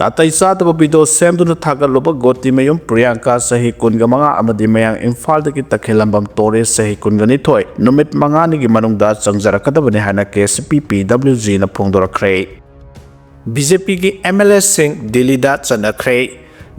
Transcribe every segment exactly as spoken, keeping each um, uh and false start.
ꯑꯇꯩ ꯆꯥꯗꯕ ꯚꯤꯗꯤꯑꯣ ꯁꯦꯝꯗꯨꯅ ꯊꯥꯒꯠꯂꯨꯕ ꯒꯣꯇꯤꯃꯌꯨꯝ ꯄ꯭ꯔꯤꯌꯥꯡꯀꯥ, ꯆꯍꯤ ꯀꯨꯟꯒ ꯃꯉꯥ, ꯑꯃꯗꯤ ꯃꯌꯥꯡ ꯏꯝꯐꯥꯜꯗꯒꯤ ꯇꯈꯦꯜꯂꯝꯕꯝ ꯇꯣꯔꯦꯁ, ꯆꯍꯤ ꯀꯨꯟꯒ ꯅꯤꯊꯣꯏ, ꯅꯨꯃꯤꯠ ꯃꯉꯥꯅꯤꯒꯤ ꯃꯅꯨꯡꯗ ꯆꯪꯖꯔꯛꯀꯗꯕꯅꯤ ꯍꯥꯏꯅ ꯀꯦ ꯁꯤ ꯄꯤ ꯄꯤ ꯗꯕ꯭ꯂꯤꯎ ꯖꯤꯅ ꯐꯣꯡꯗꯣꯔꯛꯈ꯭ꯔꯦ꯫ ꯕꯤ ꯖꯦ ꯄꯤꯒꯤ ꯑꯦꯝ ꯑꯦꯜ ꯑꯦꯁꯤꯡ ꯗꯤꯜꯂꯤꯗ ꯆꯠꯅꯈ꯭ꯔꯦ꯫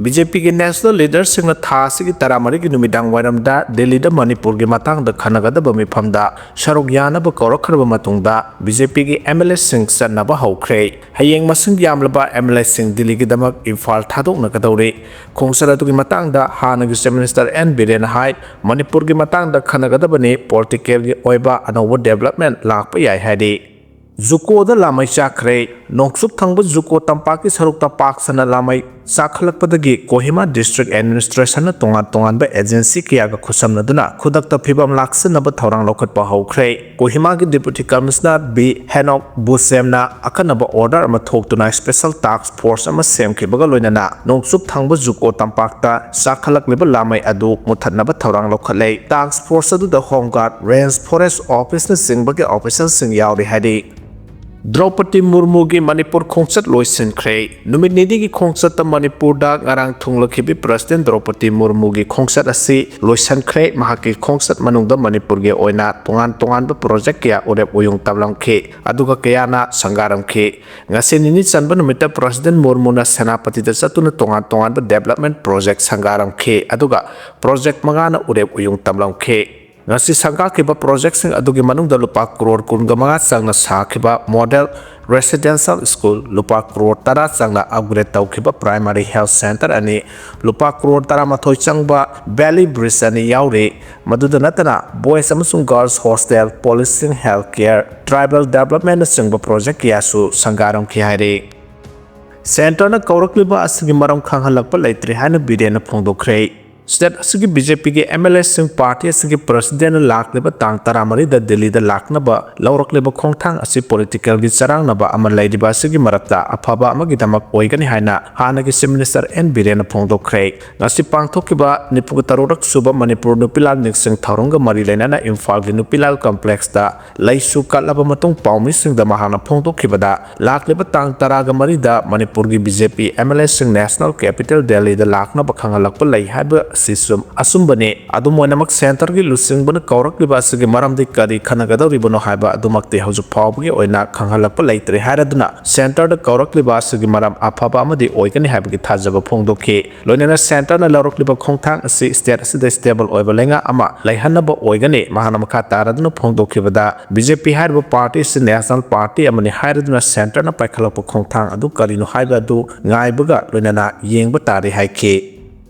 ꯕꯤ ꯖꯦ ꯄꯤꯒꯤ ꯅꯦꯁꯅꯦꯜ ꯂꯤꯗꯔꯁꯤꯡꯅ ꯊꯥ ꯑꯁꯤꯒꯤ ꯇꯔꯥꯃꯔꯤꯒꯤ ꯅꯨꯃꯤꯗꯥꯡ ꯋꯥꯏꯔꯝꯗ ꯗꯤꯜꯂꯤꯗ ꯃꯅꯤꯄꯨꯔꯒꯤ ꯃꯇꯥꯡꯗ ꯈꯟꯅꯒꯗꯕ ꯃꯤꯐꯝꯗ ꯁꯔꯨꯛ ꯌꯥꯅꯕ ꯀꯧꯔꯛꯈ꯭ꯔꯕ ꯃꯇꯨꯡꯗ ꯕꯤ ꯖꯦ ꯄꯤꯒꯤ ꯑꯦꯝ ꯑꯦꯜ ꯑꯦꯁꯤꯡ ꯆꯠꯅꯕ ꯍꯧꯈ꯭ꯔꯦ꯫ ꯍꯌꯦꯡ ꯃꯁꯤꯡ ꯌꯥꯝꯂꯕ ꯑꯦꯝ ꯑꯦꯜ ꯑꯦꯁꯤꯡ ꯗꯤꯜꯂꯤꯒꯤꯗꯃꯛ ꯏꯝꯐꯥꯜ ꯊꯥꯗꯣꯛꯅꯒꯗꯧꯔꯤ꯫ ꯈꯣꯡꯆꯠ ꯑꯗꯨꯒꯤ ꯃꯇꯥꯡꯗ ꯍꯥꯟꯅꯒꯤ ꯆꯤꯐ ꯃꯤꯅꯤꯁꯇꯔ ꯑꯦꯟ ꯕꯤꯔꯦꯟꯅ ꯍꯥꯏ, ꯃꯅꯤꯄꯨꯔꯒꯤ ꯃꯇꯥꯡꯗ ꯈꯟꯅꯒꯗꯕꯅꯤ, ꯄꯣꯂꯤꯇꯤꯀꯦꯜꯒꯤ ꯑꯣꯏꯕ ꯑꯅꯧꯕ ꯗꯦꯕꯂꯞꯃꯦꯟ ꯂꯥꯛꯄ ꯌꯥꯏ ꯍꯥꯏꯔꯤ꯫ ꯖꯨꯀꯣꯗ ꯂꯥꯃꯩ ꯆꯥꯈ꯭ꯔꯦ꯫ ꯅꯣꯡꯆꯨꯞ ꯊꯪꯕ ꯖꯨꯀꯣ ꯇꯝꯄꯥꯛꯀꯤ ꯁꯔꯨꯛꯇ ꯄꯥꯛ ꯁꯟꯅ ꯂꯥꯃꯩ ꯆꯥꯈꯠꯂꯛꯄꯗꯒꯤ ꯀꯣꯍꯤꯃꯥ ꯗꯤꯁꯇ꯭ꯔꯤꯛ ꯑꯦꯗꯃꯤꯅꯤꯁꯇ꯭ꯔꯦꯁꯟꯅ ꯇꯣꯉꯥꯟ ꯇꯣꯉꯥꯟꯕ ꯑꯦꯖꯦꯟꯁꯤ ꯀꯌꯥꯒ ꯈꯨꯠꯁꯝꯅꯗꯨꯅ ꯈꯨꯗꯛꯇ ꯐꯤꯕꯝ ꯂꯥꯛꯁꯤꯟꯅꯕ ꯊꯧꯔꯥꯡ ꯂꯧꯈꯠꯄ ꯍꯧꯈ꯭ꯔꯦ꯫ ꯀꯣꯍꯤꯃꯥꯒꯤ ꯗꯤꯄ꯭ꯌꯨꯇꯤ ꯀꯃꯤꯁꯅꯔ ꯕꯤ ꯍꯦꯅꯣꯛ ꯕꯨꯁꯦꯝꯅ ꯑꯀꯟꯅꯕ ꯑꯣꯔꯗꯔ ꯑꯃ ꯊꯣꯛꯇꯨꯅ ꯁ꯭ꯄꯦꯁꯦꯜ ꯇꯥꯛꯁ ꯐꯣꯔꯁ ꯑꯃ ꯁꯦꯝꯈꯤꯕꯒ ꯂꯣꯏꯅꯅ ꯅꯣꯡꯆꯨꯞ ꯊꯪꯕ ꯖꯨꯀꯣ ꯇꯝꯄꯥꯛꯇ ꯆꯥꯈꯠꯂꯛꯂꯤꯕ ꯂꯥꯃꯩ ꯑꯗꯨ ꯃꯨꯠꯊꯠꯅꯕ ꯊꯧꯔꯥꯡ ꯂꯧꯈꯠꯂꯦ꯫ ꯇꯥꯛꯁ ꯐꯣꯔꯁ ꯑꯗꯨꯗ ꯍꯣꯝ ꯒꯥꯔꯗ, ꯔꯦꯟꯖ ꯐꯣꯔꯦꯁ ꯑꯣꯐꯤꯁꯅꯆꯤꯡꯕꯒꯤ ꯑꯣꯐꯤꯁꯔꯁꯤꯡ ꯌꯥꯎꯔꯤ ꯍꯥꯏꯔꯤ꯫ ꯗ꯭ꯔꯧꯄꯗꯤ ꯃꯨꯔꯃꯨꯒꯤ ꯃꯅꯤꯄꯨꯔ ꯈꯣꯡꯆꯠ ꯂꯣꯏꯁꯤꯟꯈ꯭ꯔꯦ꯫ ꯅꯨꯃꯤꯠ ꯅꯤꯅꯤꯒꯤ ꯈꯣꯡꯆꯠꯇ ꯃꯅꯤꯄꯨꯔꯗ ꯉꯔꯥꯡ ꯊꯨꯡꯂꯈꯤꯕꯤ ꯄ꯭ꯔꯁꯤꯗꯦꯟ ꯗ꯭ꯔꯧꯄꯗꯤ ꯃꯨꯔꯃꯨꯒꯤ ꯈꯣꯡꯆꯠ ꯑꯁꯤ ꯂꯣꯏꯁꯤꯟꯈ꯭ꯔꯦ꯫ ꯃꯍꯥꯛꯀꯤ ꯈꯣꯡꯆꯠ ꯃꯅꯨꯡꯗ ꯃꯅꯤꯄꯨꯔꯒꯤ ꯑꯣꯏꯅ ꯇꯣꯉꯥꯟ ꯇꯣꯉꯥꯟꯕ ꯄ꯭ꯔꯣꯖꯦꯛ ꯀꯌꯥ ꯎꯔꯦꯞ ꯎꯌꯨꯡ ꯇꯝꯂꯝꯈꯤ, ꯑꯗꯨꯒ ꯀꯌꯥꯅ ꯁꯪꯒꯥꯔꯝꯈꯤ꯫ ꯉꯁꯤ ꯅꯤꯅꯤ ꯆꯟꯕ ꯅꯨꯃꯤꯠꯇ ꯄ꯭ꯔꯁꯤꯗꯦꯟ ꯃꯨꯔꯃꯨꯅ ꯁꯦꯅꯥꯄꯇꯤꯗ ꯆꯠꯇꯨꯅ ꯇꯣꯉꯥꯟ ꯇꯣꯉꯥꯟꯕ ꯗꯦꯕꯂꯞꯃꯦꯟ ꯄ꯭ꯔꯣꯖꯦꯛ ꯁꯪꯒꯥꯔꯝꯈꯤ, ꯑꯗꯨꯒ ꯄ꯭ꯔꯣꯖꯦꯛ ꯃꯉꯥꯅ ꯎꯔꯦꯞ ꯎꯌꯨꯡ ꯇꯝꯂꯝꯈꯤ꯫ ꯉꯁꯤ ꯁꯪꯒꯥꯈꯤꯕ ꯄ꯭ꯔꯣꯖꯦꯛꯁꯤꯡ ꯑꯗꯨꯒꯤ ꯃꯅꯨꯡꯗ ꯂꯨꯄꯥ ꯀ꯭ꯔꯣꯔ ꯀꯨꯟꯒ ꯃꯉꯥ ꯆꯪꯅ ꯁꯥꯈꯤꯕ ꯃꯣꯗꯦꯜ ꯔꯦꯁꯤꯗꯦꯟꯁꯤꯌꯦꯜ ꯁ꯭ꯀꯨꯜ, ꯂꯨꯄꯥ ꯀ꯭ꯔꯣꯔ ꯇꯔꯥ ꯆꯪꯅ ꯑꯞꯒ꯭ꯔꯦꯗ ꯇꯧꯈꯤꯕ ꯄ꯭ꯔꯥꯏꯃꯥꯔꯤ ꯍꯦꯜꯊ ꯁꯦꯟꯇꯔ ꯑꯅꯤ, ꯂꯨꯄꯥ ꯀ꯭ꯔꯣꯔ ꯇꯔꯥꯃꯥꯊꯣꯏ ꯆꯪꯕ ꯚꯦꯂꯤ ꯕ꯭ꯔꯤꯖ ꯑꯅꯤ ꯌꯥꯎꯔꯤ꯫ ꯃꯗꯨꯗ ꯅꯠꯇꯅ ꯕꯣꯏꯁ ꯑꯃꯁꯨꯡ girls hostel, policing, health care, tribal ꯗꯦꯕꯂꯞꯃꯦꯟꯅꯆꯤꯡꯕ ꯄ꯭ꯔꯣꯖꯦꯛ ꯀꯌꯥꯁꯨ ꯁꯪꯒꯥꯔꯝꯈꯤ ꯍꯥꯏꯔꯤ꯫ ꯁꯦꯟꯇꯔꯅ ꯀꯧꯔꯛꯂꯤꯕ ꯑꯁꯤꯒꯤ ꯃꯔꯝ ꯈꯪꯍꯜꯂꯛꯄ ꯂꯩꯇ꯭ꯔꯤ ꯍꯥꯏꯅ ꯕꯤꯔꯦꯟꯅ ꯐꯣꯡꯗꯣꯛꯈ꯭ꯔꯦ꯫ ꯁ꯭ꯇꯦꯠ ꯑꯁꯤꯒꯤ ꯕꯤ ꯖꯦ ꯄꯤꯒꯤ ꯑꯦꯝ ꯑꯦꯜ ꯑꯦꯁꯤꯡ ꯄꯥꯔꯇꯤ ꯑꯁꯤꯒꯤ ꯄ꯭ꯔꯁꯤꯗꯦꯟꯅ ꯂꯥꯛꯂꯤꯕ ꯇꯥꯡ ꯇꯔꯥꯃꯔꯤꯗ ꯗꯤꯜꯂꯤꯗ ꯂꯥꯛꯅꯕ ꯂꯧꯔꯛꯂꯤꯕ ꯈꯣꯡꯊꯥꯡ ꯑꯁꯤ ꯄꯣꯂꯤꯇꯤꯀꯦꯜꯒꯤ ꯆꯔꯥꯡꯅꯕ ꯑꯃ ꯂꯩꯔꯤꯕ ꯑꯁꯤꯒꯤ ꯃꯔꯛꯇ ꯑꯐꯕ ꯑꯃꯒꯤꯗꯃꯛ ꯑꯣꯏꯒꯅꯤ ꯍꯥꯏꯅ ꯍꯥꯟꯅꯒꯤ ꯆꯤꯐ ꯃꯤꯅꯤꯁꯇꯔ ꯑꯦꯟ ꯕꯤꯔꯦꯟꯅ ꯐꯣꯡꯗꯣꯛꯈ꯭ꯔꯦ꯫ ꯉꯁꯤ ꯄꯥꯡꯊꯣꯛꯈꯤꯕ ꯅꯤꯐꯨ ꯇꯔꯨꯛ ꯁꯨꯕ ꯃꯅꯤꯄꯨꯔ ꯅꯨꯄꯤꯂꯥꯜ ꯅꯤꯡꯁꯤꯡ ꯊꯧꯔꯝꯒ ꯃꯔꯤ ꯂꯩꯅꯅ ꯏꯝꯐꯥꯜꯒꯤ ꯅꯨꯄꯤꯂꯥꯜ ꯀꯝꯄ꯭ꯂꯦꯛꯁꯇ ꯂꯩꯁꯨ ꯀꯠꯂꯕ ꯃꯇꯨꯡ ꯄꯥꯎꯃꯤꯁꯤꯡꯗ ꯃꯍꯥꯛꯅ ꯐꯣꯡꯗꯣꯛꯈꯤꯕꯗ, ꯂꯥꯛꯂꯤꯕ ꯇꯥꯡ ꯇꯔꯥꯒ ꯃꯔꯤꯗ ꯃꯅꯤꯄꯨꯔꯒꯤ B J P M L ꯑꯦꯁꯤꯡ ꯅꯦꯁꯅꯦꯜ ꯀꯦꯄꯤꯇꯦꯜ ꯗꯦꯜꯂꯤꯗ ꯂꯥꯛꯅꯕ ꯈꯪꯍꯜꯂꯛꯄ ꯂꯩ ꯍꯥꯏꯕ ꯑꯁꯤꯁꯨ ꯑꯆꯨꯝꯕꯅꯤ꯫ ꯑꯗꯨꯝ ꯑꯣꯏꯅꯃꯛ, ꯁꯦꯟꯇꯔꯒꯤ ꯂꯨꯆꯤꯡꯕꯅ ꯀꯧꯔꯛꯂꯤꯕ ꯑꯁꯤꯒꯤ ꯃꯔꯝꯗꯤ ꯀꯔꯤ ꯈꯟꯅꯒꯗꯧꯔꯤꯕꯅꯣ ꯍꯥꯏꯕ ꯑꯗꯨꯃꯛꯇꯤ ꯍꯧꯖꯤꯛ ꯐꯥꯎꯕꯒꯤ ꯑꯣꯏꯅ ꯈꯪꯍꯜꯂꯛꯄ ꯂꯩꯇ꯭ꯔꯤ ꯍꯥꯏꯔꯗꯨꯅ, ꯁꯦꯟꯇꯔꯗ ꯀꯧꯔꯛꯂꯤꯕ ꯑꯁꯤꯒꯤ ꯃꯔꯝ ꯑꯐꯕ ꯑꯃꯗꯤ ꯑꯣꯏꯒꯅꯤ ꯍꯥꯏꯕꯒꯤ ꯊꯥꯖꯕ ꯐꯣꯡꯗꯣꯛꯈꯤ꯫ ꯂꯣꯏꯅꯅ ꯁꯦꯟꯇꯔꯅ ꯂꯧꯔꯛꯂꯤꯕ ꯈꯣꯡꯊꯥꯡ ꯑꯁꯤ ꯁ꯭ꯇꯦꯠ ꯑꯁꯤꯗ ꯁ꯭ꯇꯦꯕꯜ ꯑꯣꯏꯕ ꯂꯩꯉꯥꯛ ꯑꯃ ꯂꯩꯍꯟꯅꯕ ꯑꯣꯏꯒꯅꯤ꯫ ꯃꯍꯥꯛꯅ ꯃꯈꯥ ꯇꯥꯔꯗꯨꯅ ꯐꯣꯡꯗꯣꯛꯈꯤꯕꯗ, ꯕꯤ ꯖꯦ ꯄꯤ ꯍꯥꯏꯔꯤꯕ ꯄꯥꯔꯇꯤ ꯑꯁꯤ ꯅꯦꯁꯅꯦꯜ ꯄꯥꯔꯇꯤ ꯑꯃꯅꯤ ꯍꯥꯏꯔꯗꯨꯅ ꯁꯦꯟꯇꯔꯅ ꯄꯥꯏꯈꯠꯂꯛꯄ ꯈꯣꯡꯊꯥꯡ ꯑꯗꯨ ꯀꯔꯤꯅꯣ ꯍꯥꯏꯕ ꯑꯗꯨ ꯉꯥꯏꯕꯒ ꯂꯣꯏꯅꯅ ꯌꯦꯡꯕ ꯇꯥꯔꯦ ꯍꯥꯏꯈꯤ꯫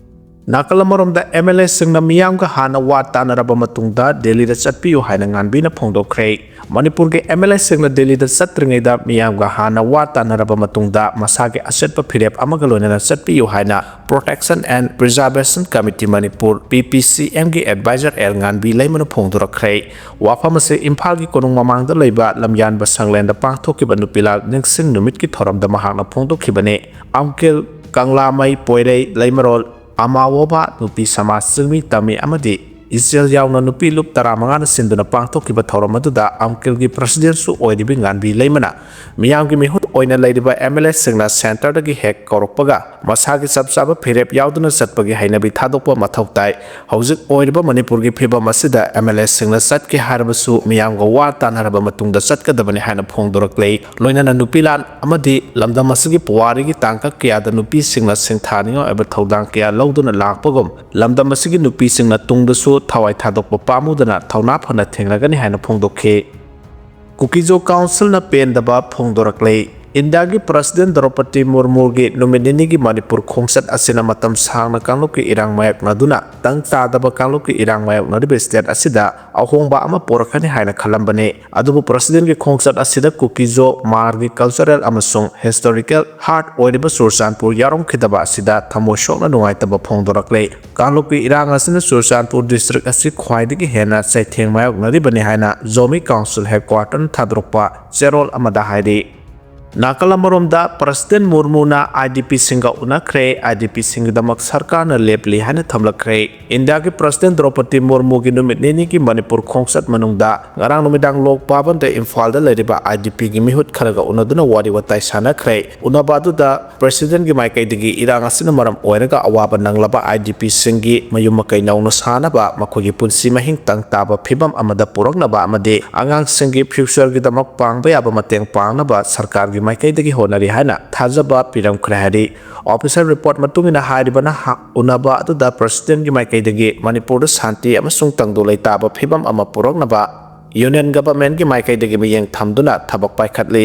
ꯅꯥꯀꯜ ꯑꯃꯔꯣꯝꯗ, ꯑꯦꯝ ꯑꯦꯜ ꯑꯦꯁꯤꯡꯅ ꯃꯤꯌꯥꯝꯒ ꯍꯥꯟꯅ ꯋꯥ ꯇꯥꯅꯔꯕ ꯃꯇꯨꯡꯗ ꯗꯦꯜꯂꯤꯗ ꯆꯠꯄꯤꯌꯨ ꯍꯥꯏꯅ ꯉꯥꯟꯕꯤꯅ ꯐꯣꯡꯗꯣꯛꯈ꯭ꯔꯦ꯫ ꯃꯅꯤꯄꯨꯔꯒꯤ ꯑꯦꯝ ꯑꯦꯜ ꯑꯦꯁꯤꯡꯅ ꯗꯦꯜꯂꯤꯗ ꯆꯠꯇ꯭ꯔꯤꯉꯩꯗ ꯃꯤꯌꯥꯝꯒ ꯍꯥꯟꯅ ꯋꯥ ꯇꯥꯅꯔꯕ ꯃꯇꯨꯡꯗ ꯃꯁꯥꯒꯤ ꯑꯆꯦꯠꯄ ꯐꯤꯔꯦꯞ ꯑꯃꯒ ꯂꯣꯏꯅꯅ ꯆꯠꯄꯤꯌꯨ ꯍꯥꯏꯅ Protection and Preservation Committee Manipur, ꯄꯤ ꯄꯤ ꯁꯤ ꯑꯦꯝꯒꯤ ꯑꯦꯗꯚꯥꯏꯖꯔ ꯑꯦꯜ ꯉꯥꯟꯕꯤ ꯂꯩꯃꯅ ꯐꯣꯡꯗꯣꯔꯛꯈ꯭ꯔꯦ꯫ ꯋꯥꯐꯝ ꯑꯁꯤ ꯏꯝꯐꯥꯜꯒꯤ ꯀꯣꯅꯨꯡ ꯃꯃꯥꯡꯗ ꯂꯩꯕ ꯂꯝꯌꯥꯟꯕ ꯁꯪꯂꯦꯟꯗ ꯄꯥꯡꯊꯣꯛꯈꯤꯕ ꯅꯨꯄꯤꯂꯥꯜ ꯅꯤꯡꯁꯤꯡ ꯅꯨꯃꯤꯠꯀꯤ ꯊꯧꯔꯝꯗ ꯃꯍꯥꯛꯅ ꯐꯣꯡꯗꯣꯛꯈꯤꯕꯅꯤ꯫ ꯑꯝꯀꯤꯜ, ꯀꯪꯂꯥꯃꯩ, ꯄꯣꯏꯔꯩ, ꯂꯩꯃꯔꯣꯜ, ꯑꯃꯥꯋꯣꯕꯥ, ꯅꯨꯄꯤ ꯁꯃꯥꯖ, ꯆꯤꯡꯃꯤ, ꯇꯝꯃꯤ ꯑꯃꯗꯤ ꯏꯆꯦꯜ ꯌꯥꯎꯅ ꯅꯨꯄꯤ ꯂꯨꯞ ꯇꯔꯥꯃꯉꯥꯅ ꯁꯤꯟꯗꯨꯅ ꯄꯥꯡꯊꯣꯛꯈꯤꯕ ꯊꯧꯔꯝ ꯑꯗꯨꯗ ꯑꯝꯀꯤꯜꯒꯤ ꯄ꯭ꯔꯁꯤꯗꯦꯟꯁꯨ ꯑꯣꯏꯔꯤꯕꯤ ꯉꯥꯟꯕꯤ ꯂꯩꯃꯅ ꯃꯤꯌꯥꯝꯒꯤ ꯃꯤꯍꯨꯠ ꯑꯣꯏꯅ ꯂꯩꯔꯤꯕ ꯑꯦꯝ ꯑꯦꯜ ꯑꯦꯁꯤꯡꯅ ꯁꯦꯟꯇꯔꯗꯒꯤ ꯍꯦꯛ ꯀꯧꯔꯛꯄꯒ ꯃꯁꯥꯒꯤ ꯆꯞ ꯆꯥꯕ ꯐꯤꯔꯦꯞ ꯌꯥꯎꯗꯨꯅ ꯆꯠꯄꯒꯤ ꯍꯩꯅꯕꯤ ꯊꯥꯗꯣꯛꯄ ꯃꯊꯧ ꯇꯥꯏ꯫ ꯍꯧꯖꯤꯛ ꯑꯣꯏꯔꯤꯕ ꯃꯅꯤꯄꯨꯔꯒꯤ ꯐꯤꯕꯝ ꯑꯁꯤꯗ ꯑꯦꯝ ꯑꯦꯜ ꯑꯦꯁꯤꯡꯅ ꯆꯠꯀꯦ ꯍꯥꯏꯔꯕꯁꯨ ꯃꯤꯌꯥꯝꯒ ꯋꯥ ꯇꯥꯅꯔꯕ ꯃꯇꯨꯡꯗ ꯆꯠꯀꯗꯕꯅꯤ ꯍꯥꯏꯅ ꯐꯣꯡꯗꯣꯔꯛꯂꯦ꯫ ꯂꯣꯏꯅꯅ ꯅꯨꯄꯤꯂꯥꯟ ꯑꯃꯗꯤ ꯂꯝꯗꯝ ꯑꯁꯤꯒꯤ ꯄꯨꯋꯥꯔꯤꯒꯤ ꯇꯥꯡꯀꯛ ꯀꯌꯥꯗ ꯅꯨꯄꯤꯁꯤꯡꯅ ꯁꯤꯡꯊꯥꯅꯤꯡꯉꯥꯏ ꯑꯣꯏꯕ ꯊꯧꯗꯥꯡ ꯀꯌꯥ ꯂꯧꯗꯨꯅ ꯂꯥꯛꯄꯒꯨꯝ, ꯂꯝꯗꯝ ꯑꯁꯤꯒꯤ ꯅꯨꯄꯤꯁꯤꯡꯅ ꯇꯨꯡꯗꯁꯨ ꯊꯋꯥꯏ ꯊꯥꯗꯣꯛꯄ ꯄꯥꯝꯃꯨꯗꯅ ꯊꯧꯅꯥ ꯐꯅ ꯊꯦꯡꯅꯒꯅꯤ ꯍꯥꯏꯅ ꯐꯣꯡꯗꯣꯛꯈꯤ꯫ ꯀꯨꯀꯤꯖꯣ ꯀꯥꯎꯟꯁꯤꯜꯅ ꯄꯦꯟꯗꯕ ꯐꯣꯡꯗꯣꯔꯛꯂꯦ꯫ ꯏꯟꯗꯤꯌꯥꯒꯤ ꯄ꯭ꯔꯁꯤꯗꯦꯟ ꯗ꯭ꯔꯧꯄꯗꯤ ꯃꯨꯔꯃꯨꯒꯤ ꯅꯨꯃꯤꯠ ꯅꯤꯅꯤꯒꯤ ꯃꯅꯤꯄꯨꯔ ꯈꯣꯡꯆꯠ ꯑꯁꯤꯅ ꯃꯇꯝ ꯁꯥꯡꯅ ꯀꯥꯡꯂꯨꯞꯀꯤ ꯏꯔꯥꯡ ꯃꯥꯌꯣꯛꯅꯗꯨꯅ ꯇꯪ ꯇꯥꯗꯕ ꯀꯥꯡꯂꯨꯞꯀꯤ ꯏꯔꯥꯡ ꯃꯥꯌꯣꯛꯅꯔꯤꯕ ꯁ꯭ꯇꯦꯠ ꯑꯁꯤꯗ ꯑꯍꯣꯡꯕ ꯑꯃ ꯄꯨꯔꯛꯀꯅꯤ ꯍꯥꯏꯅ ꯈꯜꯂꯝꯕꯅꯤ꯫ ꯑꯗꯨꯕꯨ ꯄ꯭ꯔꯁꯤꯗꯦꯟꯒꯤ ꯈꯣꯡꯆꯠ ꯑꯁꯤꯗ ꯀꯨꯀꯤꯖꯣ, ꯃꯥꯔꯒꯤ ꯀꯜꯆꯔꯦꯜ ꯑꯃꯁꯨꯡ ꯍꯤꯁꯇꯣꯔꯤꯀꯦꯜ ꯍꯥꯔꯠ ꯑꯣꯏꯔꯤꯕ ꯆꯨꯔꯆꯥꯟꯄꯨꯔ ꯌꯥꯎꯔꯝꯈꯤꯗꯕ ꯑꯁꯤꯗ ꯊꯃꯣꯏ ꯁꯣꯛꯅ ꯅꯨꯡꯉꯥꯏꯇꯕ ꯐꯣꯡꯗꯣꯔꯛꯂꯦ꯫ ꯀꯥꯡꯂꯨꯞꯀꯤ ꯏꯔꯥꯡ ꯑꯁꯤꯅ ꯆꯨꯔꯆꯥꯟꯄꯨꯔ ꯗꯤꯁꯇ꯭ꯔꯤꯛ ꯑꯁꯤ ꯈ꯭ꯋꯥꯏꯗꯒꯤ ꯍꯦꯟꯅ ꯆꯩꯊꯦꯡ ꯃꯥꯌꯣꯛꯅꯔꯤꯕꯅꯤ ꯍꯥꯏꯅ ꯖꯣꯃꯤ ꯀꯥꯎꯟꯁꯤꯜ ꯍꯦꯗꯀ꯭ꯋꯥꯇꯔꯅ ꯊꯥꯗꯣꯔꯛꯄ ꯆꯦꯔꯣꯜ ꯑꯃꯗ ꯍꯥꯏꯔꯤ꯫ ꯅꯥꯀꯜ ꯑꯃꯔꯣꯝꯗ ꯄ꯭ꯔꯁꯤꯗꯦꯟ ꯃꯨꯔꯃꯨꯅ IDPꯁꯤꯡꯒ ꯎꯅꯈ꯭ꯔꯦ꯫ IDPꯁꯤꯡꯒꯤꯗꯃꯛ ꯁꯔꯀꯥꯔꯅ ꯂꯦꯞꯂꯤ ꯍꯥꯏꯅ ꯊꯝꯂꯛꯈ꯭ꯔꯦ꯫ ꯏꯟꯗꯤꯌꯥꯒꯤ ꯄ꯭ꯔꯁꯤꯗꯦꯟ ꯗ꯭ꯔꯧꯄꯗꯤ ꯃꯨꯔꯃꯨꯒꯤ ꯅꯨꯃꯤꯠ ꯅꯤꯅꯤꯒꯤ ꯃꯅꯤꯄꯨꯔ ꯈꯣꯡꯆꯠ ꯃꯅꯨꯡꯗ ꯉꯔꯥꯡ ꯅꯨꯃꯤꯗꯥꯡ ꯂꯣꯛ ꯚꯕꯟꯗ ꯏꯝꯐꯥꯜꯗ ꯂꯩꯔꯤꯕ IDPꯒꯤ ꯃꯤꯍꯨꯠ ꯈꯔꯒ ꯎꯅꯗꯨꯅ ꯋꯥꯔꯤ ꯋꯥꯇꯥꯏ ꯁꯥꯟꯅꯈ꯭ꯔꯦ꯫ ꯎꯅꯕ ꯑꯗꯨꯗ ꯄ꯭ꯔꯁꯤꯗꯦꯟꯒꯤ ꯃꯥꯏꯀꯩꯗꯒꯤ ꯏꯔꯥꯡ ꯑꯁꯤꯅ ꯃꯔꯝ ꯑꯣꯏꯔꯒ ꯑꯋꯥꯕ ꯅꯪꯂꯕ IDPꯁꯤꯡꯒꯤ ꯃꯌꯨꯝ ꯃꯀꯩ ꯅꯧꯅ ꯁꯥꯅꯕ, ꯃꯈꯣꯏꯒꯤ ꯄꯨꯟꯁꯤ ꯃꯍꯤꯡ ꯇꯪ ꯇꯥꯕ ꯐꯤꯕꯝ ꯑꯃꯗ ꯄꯨꯔꯛꯅꯕ ꯑꯃꯗꯤ ꯑꯉꯥꯡꯁꯤꯡꯒꯤ futureꯒꯤꯗꯃꯛ ꯄꯥꯡꯕ ꯌꯥꯕ ꯃꯇꯦꯡ ꯄꯥꯡꯅꯕ ꯁꯔꯀꯥꯔꯒꯤ ꯃꯥꯏꯀꯩꯗꯒꯤ ꯍꯣꯠꯅꯔꯤ ꯍꯥꯏꯅ ꯊꯥꯖꯕ ꯄꯤꯔꯝꯈ꯭ꯔꯦ ꯍꯥꯏꯔꯤ꯫ Official report ꯃꯇꯨꯡ ꯏꯟꯅ ꯍꯥꯏꯔꯤꯕꯅ ꯍ-, ꯎꯅꯕ ꯑꯗꯨꯗ ꯄ꯭ꯔꯁꯤꯗꯦꯟꯒꯤ ꯃꯥꯏꯀꯩꯗꯒꯤ ꯃꯅꯤꯄꯨꯔꯗ ꯁꯥꯟꯇꯤ ꯑꯃꯁꯨꯡ ꯇꯪꯗꯨ ꯂꯩꯇꯥꯕ ꯐꯤꯕꯝ ꯑꯃ ꯄꯨꯔꯛꯅꯕ Union Governmentꯀꯤ ꯃꯥꯏꯀꯩꯗꯒꯤ ꯃꯤꯠꯌꯦꯡ ꯊꯝꯗꯨꯅ ꯊꯕꯛ ꯄꯥꯏꯈꯠꯂꯤ꯫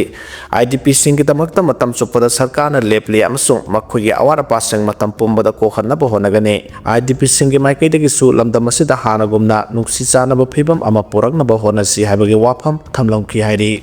IDPꯁꯤꯡꯒꯤꯗꯃꯛꯇ ꯃꯇꯝ ꯆꯨꯞꯄꯗ ꯁꯔꯀꯥꯔꯅ ꯂꯦꯞꯂꯤ ꯑꯃꯁꯨꯡ ꯃꯈꯣꯏꯒꯤ ꯑꯋꯥꯠ ꯑꯄꯥꯁꯤꯡ ꯃꯇꯝ ꯄꯨꯝꯕꯗ ꯀꯣꯛꯍꯟꯅꯕ ꯍꯣꯠꯅꯒꯅꯤ꯫ IDPꯁꯤꯡꯒꯤ ꯃꯥꯏꯀꯩꯗꯒꯤꯁꯨ ꯂꯝꯗꯝ ꯑꯁꯤꯗ ꯍꯥꯟꯅꯒꯨꯝꯅ ꯅꯨꯡꯁꯤ ꯆꯥꯟꯅꯕ ꯐꯤꯕꯝ ꯑꯃ ꯄꯨꯔꯛꯅꯕ ꯍꯣꯠꯅꯁꯤ ꯍꯥꯏꯕꯒꯤ ꯋꯥꯐꯝ ꯊꯝꯂꯝꯈꯤ ꯍꯥꯏꯔꯤ꯫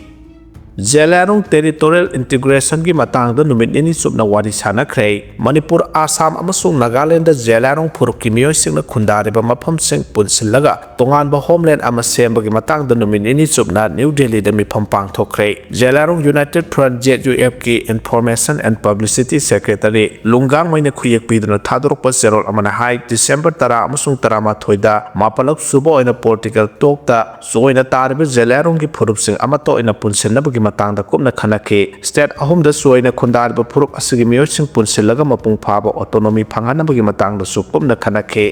ꯖꯦꯂꯤꯌꯥꯡꯔꯣꯡ territorial integrationꯒꯤ ꯃꯇꯥꯡꯗ ꯅꯨꯃꯤꯠ ꯅꯤꯅꯤ ꯆꯨꯞꯅ ꯋꯥꯔꯤ ꯁꯥꯟꯅꯈ꯭ꯔꯦ꯫ ꯃꯅꯤꯄꯨꯔ, ꯑꯁꯥꯝ ꯑꯃꯁꯨꯡ ꯅꯥꯒꯥꯂꯦꯟꯗ ꯖꯦꯂꯤꯌꯥꯡꯔꯣꯡ ꯐꯨꯔꯨꯞꯀꯤ ꯃꯤꯑꯣꯏꯁꯤꯡꯅ ꯈꯨꯟꯗꯥꯔꯤꯕ ꯃꯐꯝꯁꯤꯡ ꯄꯨꯟꯁꯤꯜꯂꯒ ꯇꯣꯉꯥꯟꯕ homeland ꯑꯃ ꯁꯦꯝꯕꯒꯤ ꯃꯇꯥꯡꯗ ꯅꯨꯃꯤꯠ ꯅꯤꯅꯤ ꯆꯨꯞꯅ ꯅ꯭ꯌꯨ ꯗꯦꯜꯂꯤꯗ ꯃꯤꯐꯝ ꯄꯥꯡꯊꯣꯛꯈ꯭ꯔꯦ꯫ Zeliangrong United Front, ZUFꯀꯤ Information and Publicity Secretary ꯂꯨꯡꯒꯥꯡꯃꯩꯅ ꯈꯨꯌꯦꯛ ꯄꯤꯗꯨꯅ ꯊꯥꯗꯣꯔꯛꯄ ꯆꯦꯔꯣꯜ ꯑꯃꯅ ꯍꯥꯏ, ꯗꯤꯁꯦꯝꯕꯔ ꯇꯔꯥ ꯑꯃꯁꯨꯡ ꯇꯔꯥꯃꯥꯊꯣꯏꯗ ꯃꯥꯄꯜꯂꯛ ꯁꯨꯕ ꯑꯣꯏꯅ political talkꯇ ꯆꯣꯏꯅ ꯇꯥꯔꯤꯕ ꯖꯦꯂꯤꯌꯥꯡꯔꯣꯡꯒꯤ ꯐꯨꯔꯨꯞꯁꯤꯡ ꯑꯃꯠꯇ ꯑꯣꯏꯅ ꯄꯨꯟꯁꯤꯟꯅꯕꯒꯤ ꯃꯇꯥꯡꯗ ꯀꯨꯞꯅ ꯈꯟꯅꯈꯤ꯫ State ꯑꯍꯨꯝꯗ ꯆꯣꯏꯅ ꯈꯨꯟꯗꯥꯔꯤꯕ ꯐꯨꯔꯨꯞ ꯑꯁꯤꯒꯤ ꯃꯤꯑꯣꯏꯁꯤꯡ ꯄꯨꯟꯁꯤꯜꯂꯒ ꯃꯄꯨꯡ ꯐꯥꯕ autonomy ꯐꯪꯍꯟꯅꯕꯒꯤ ꯃꯇꯥꯡꯗꯁꯨ ꯀꯨꯞꯅ ꯈꯟꯅꯈꯤ꯫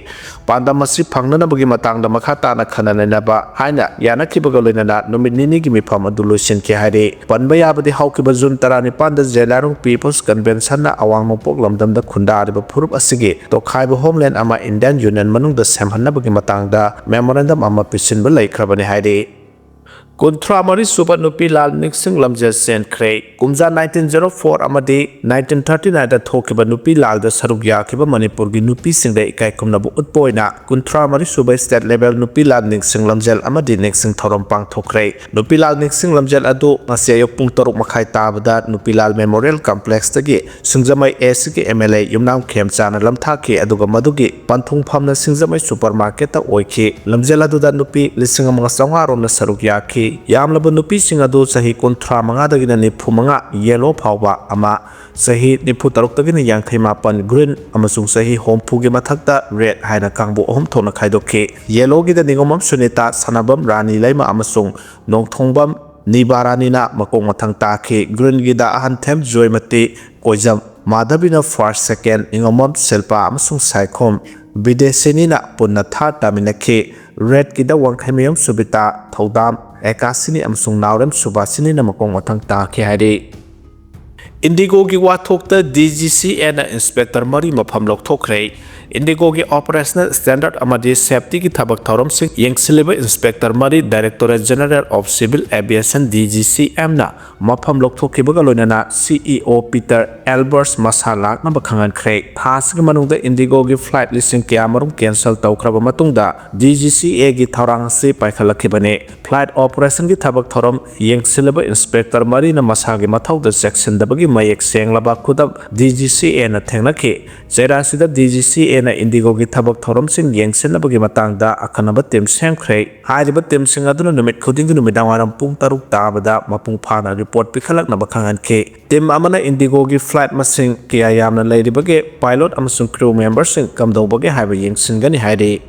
ꯄꯥꯟꯗꯝ ꯑꯁꯤ ꯐꯪꯅꯅꯕꯒꯤ ꯃꯇꯥꯡꯗ ꯃꯈꯥ ꯇꯥꯅ ꯈꯟꯅ ꯅꯩꯅꯕ ꯍꯥꯏꯅ ꯌꯥꯅꯈꯤꯕꯒ ꯂꯣꯏꯅꯅ ꯅꯨꯃꯤꯠ ꯅꯤꯅꯤꯒꯤ ꯃꯤꯐꯝ ꯑꯗꯨ ꯂꯣꯏꯁꯤꯟꯈꯤ ꯍꯥꯏꯔꯤ꯫ ꯄꯟꯕ ꯌꯥꯕꯗꯤ, ꯍꯧꯈꯤꯕ ꯖꯨꯟ ꯇꯔꯥꯅꯤꯄꯥꯟꯗ ꯖꯦꯂꯤꯌꯥꯡꯔꯣꯡ People's Conventionꯅ ꯑꯋꯥꯡ ꯅꯣꯡꯄꯣꯛ ꯂꯝꯗꯝꯗ ꯈꯨꯟꯗꯥꯔꯤꯕ ꯐꯨꯔꯨꯞ ꯑꯁꯤꯒꯤ ꯇꯣꯈꯥꯏꯕ homeland ꯑꯃ Indian Union ꯃꯅꯨꯡꯗ ꯁꯦꯝꯍꯟꯅꯕꯒꯤ ꯃꯇꯥꯡꯗ memorandum ꯑꯃ ꯄꯤꯁꯤꯟꯕ ꯂꯩꯈ꯭ꯔꯕꯅꯤ ꯍꯥꯏꯔꯤ꯫ ꯀꯨꯟꯊ꯭ꯔꯥ ꯃꯔꯤ ꯁꯨꯕ ꯅꯨꯄꯤ ꯂꯥꯜ ꯅꯤꯡꯁꯤꯡ ꯂꯝꯖꯦꯜ ꯆꯦꯟꯈ꯭ꯔꯦ꯫ ꯀꯨꯝꯖꯥ ꯅꯥꯏꯟꯇꯤꯟ ꯖꯦꯔꯣ ꯐꯣꯔ ꯑꯃꯗꯤ ꯅꯥꯏꯟꯇꯤꯟ ꯊꯥꯔꯇꯤ ꯅꯥꯏꯟꯗ ꯊꯣꯛꯈꯤꯕ ꯅꯨꯄꯤ ꯂꯥꯜꯗ ꯁꯔꯨꯛ ꯌꯥꯈꯤꯕ ꯃꯅꯤꯄꯨꯔꯒꯤ ꯅꯨꯄꯤꯁꯤꯡꯗ ꯏꯀꯥꯏ ꯈꯨꯝꯅꯕ ꯎꯠꯄ ꯑꯣꯏꯅ ꯀꯨꯟꯊ꯭ꯔꯥ ꯃꯔꯤ ꯁꯨꯕ state level ꯅꯨꯄꯤ ꯂꯥꯜ ꯅꯤꯡꯁꯤꯡ ꯂꯝꯖꯦꯜ ꯑꯃꯗꯤ ꯅꯤꯡꯁꯤꯡ ꯊꯧꯔꯝ ꯄꯥꯡꯊꯣꯛꯈ꯭ꯔꯦ꯫ ꯅꯨꯄꯤ ꯂꯥꯜ ꯅꯤꯡꯁꯤꯡ ꯂꯝꯖꯦꯜ ꯑꯗꯨ ꯉꯁꯤ ꯑꯌꯨꯛ ꯄꯨꯡ ꯇꯔꯨꯛ ꯃꯈꯥꯏ ꯇꯥꯕꯗ ꯅꯨꯄꯤ ꯂꯥꯜ memorial complexꯇꯒꯤ ꯁꯤꯡꯖꯃꯩ Eastꯀꯤ MLA ꯌꯨꯝꯅꯥꯝ ꯈꯦꯝꯆꯥꯅ ꯂꯝꯊꯥꯛꯈꯤ, ꯑꯗꯨꯒ ꯃꯗꯨꯒꯤ ꯄꯟꯊꯨꯡꯐꯝꯅ ꯁꯤꯡꯖꯃꯩ supermarketꯇ ꯑꯣꯏꯈꯤ꯫ ꯂꯝꯖꯦꯜ ꯑꯗꯨꯗ ꯅꯨꯄꯤ ꯂꯤꯁꯤꯡ ꯑꯃꯒ ꯆꯥꯝꯃꯉꯥ ꯔꯣꯝꯅ ꯁꯔꯨꯛ ꯌꯥꯈꯤ꯫ ꯌꯥꯝꯂꯕ ꯅꯨꯄꯤꯁꯤꯡ ꯑꯗꯨ ꯆꯍꯤ ꯀꯨꯟꯊ꯭ꯔꯥ ꯃꯉꯥꯗꯒꯤꯅ ꯅꯤꯐꯨ ꯃꯉꯥ yellow ꯐꯥꯎꯕ ꯑꯃ, ꯆꯍꯤ ꯅꯤꯐꯨ ꯇꯔꯨꯛꯇꯒꯤꯅ ꯌꯥꯡꯈꯩ ꯃꯥꯄꯟ green ꯑꯃꯁꯨꯡ ꯆꯍꯤ ꯍꯨꯝꯐꯨꯒꯤ ꯃꯊꯛꯇ red ꯍꯥꯏꯅ ꯀꯥꯡꯕꯨ ꯑꯍꯨꯝ ꯊꯣꯛꯅ ꯈꯥꯏꯗꯣꯛꯈꯤ꯫ Yellowꯒꯤꯗ ꯅꯤꯉꯣꯝꯕꯝ ꯁꯨꯅꯤꯇꯥ, ꯁꯅꯥꯕꯝ ꯔꯥꯅꯤ ꯂꯩꯃ ꯑꯃꯁꯨꯡ ꯅꯣꯡꯊꯣꯡꯕꯝ ꯅꯤꯕꯥꯔꯥꯅꯤꯅ ꯃꯀꯣꯛ ꯃꯊꯪ ꯇꯥꯈꯤ꯫ Greenꯒꯤꯗ ꯑꯍꯟꯊꯦꯝ ꯖꯣꯏꯃꯇꯤ, ꯀꯣꯏꯖꯝ ꯃꯥꯙꯕꯤꯅ first, second, ꯅꯤꯉꯣꯝꯕꯝ ꯁꯤꯜꯄꯥ ꯑꯃꯁꯨꯡ ꯁꯥꯏꯈꯣꯝ ꯕꯤꯗꯦꯁꯤꯅꯤꯅ ꯄꯨꯟꯅ third ꯇꯥꯃꯤꯟꯅꯈꯤ꯫ Redꯀꯤꯗ ꯋꯥꯡꯈꯩꯃꯌꯨꯝ ꯁꯨꯕꯤꯇꯥ, ꯊꯧꯗꯥꯝ ꯑꯦꯀꯥꯁꯤꯅꯤ ꯑꯃꯁꯨꯡ ꯅꯥꯎꯔꯦꯝ ꯁꯨꯕꯥꯁꯤꯅꯤꯅ ꯃꯀꯣꯛ ꯃꯊꯪ ꯇꯥꯈꯤ ꯍꯥꯏꯔꯤ꯫ INDIGOꯒꯤ ꯋꯥꯊꯣꯛꯇ DGCAꯅ inspector ꯃꯔꯤ ꯃꯐꯝ ꯂꯧꯊꯣꯛꯈ꯭ꯔꯦ꯫ INDIGOꯒꯤ operational standard ꯑꯃꯗꯤ safetyꯒꯤ ꯊꯕꯛ ꯊꯧꯔꯝꯁꯤꯡ ꯌꯦꯡꯁꯤꯜꯂꯤꯕ inspector ꯃꯔꯤ Directorate General of Civil Aviation, DGCAꯅ ꯃꯐꯝ ꯂꯧꯊꯣꯛꯈꯤꯕꯒ ꯂꯣꯏꯅꯅ CEO Peter Albers ꯃꯁꯥ ꯂꯥꯛꯅꯕ ꯈꯪꯍꯟꯈ꯭ꯔꯦ꯫ ꯊꯥ ꯑꯁꯤꯒꯤ ꯃꯅꯨꯡꯗ INDIGOꯒꯤ flight ꯂꯤꯁꯤꯡ ꯀꯌꯥꯃꯔꯨꯝ cancel ꯇꯧꯈ꯭ꯔꯕ ꯃꯇꯨꯡꯗ DGCAꯒꯤ ꯊꯧꯔꯥꯡ ꯑꯁꯤ ꯄꯥꯏꯈꯠꯂꯛꯈꯤꯕꯅꯤ꯫ Flight operationꯒꯤ ꯊꯕꯛ ꯊꯧꯔꯝ ꯌꯦꯡꯁꯤꯜꯂꯤꯕ inspector ꯃꯔꯤꯅ ꯃꯁꯥꯒꯤ ꯃꯊꯧꯗ ꯆꯦꯛꯁꯤꯟꯗꯕꯒꯤ ꯃꯌꯦꯛ ꯁꯦꯡꯂꯕ ꯈꯨꯗꯝ DGCAꯅ ꯊꯦꯡꯅꯈꯤ꯫ ꯆꯩꯔꯥꯁꯤꯗ DGCAꯅ INDIGOꯒꯤ ꯊꯕꯛ ꯊꯧꯔꯝꯁꯤꯡ ꯌꯦꯡꯁꯤꯟꯅꯕꯒꯤ ꯃꯇꯥꯡꯗ ꯑꯈꯟꯅꯕ team ꯁꯦꯝꯈ꯭ꯔꯦ꯫ ꯍꯥꯏꯔꯤꯕ teamꯁꯤꯡ ꯑꯗꯨꯅ ꯅꯨꯃꯤꯠ ꯈꯨꯗꯤꯡꯒꯤ ꯅꯨꯃꯤꯗꯥꯡ ꯋꯥꯏꯔꯝ ꯄꯨꯡ ꯇꯔꯨꯛ ꯇꯥꯕꯗ ꯃꯄꯨꯡ ꯐꯥꯅ report ꯄꯤꯈꯠꯂꯛꯅꯕ ꯈꯪꯍꯟꯈꯤ꯫ Team ꯑꯃꯅ INDIGOꯒꯤ flight ꯃꯁꯤꯡ ꯀꯌꯥ ꯌꯥꯝꯅ ꯂꯩꯔꯤꯕꯒꯦ, pilot ꯑꯃꯁꯨꯡ crew memberꯁꯤꯡ ꯀꯝꯗꯧꯕꯒꯦ ꯍꯥꯏꯕ ꯌꯦꯡꯁꯤꯟꯒꯅꯤ ꯍꯥꯏꯔꯤ꯫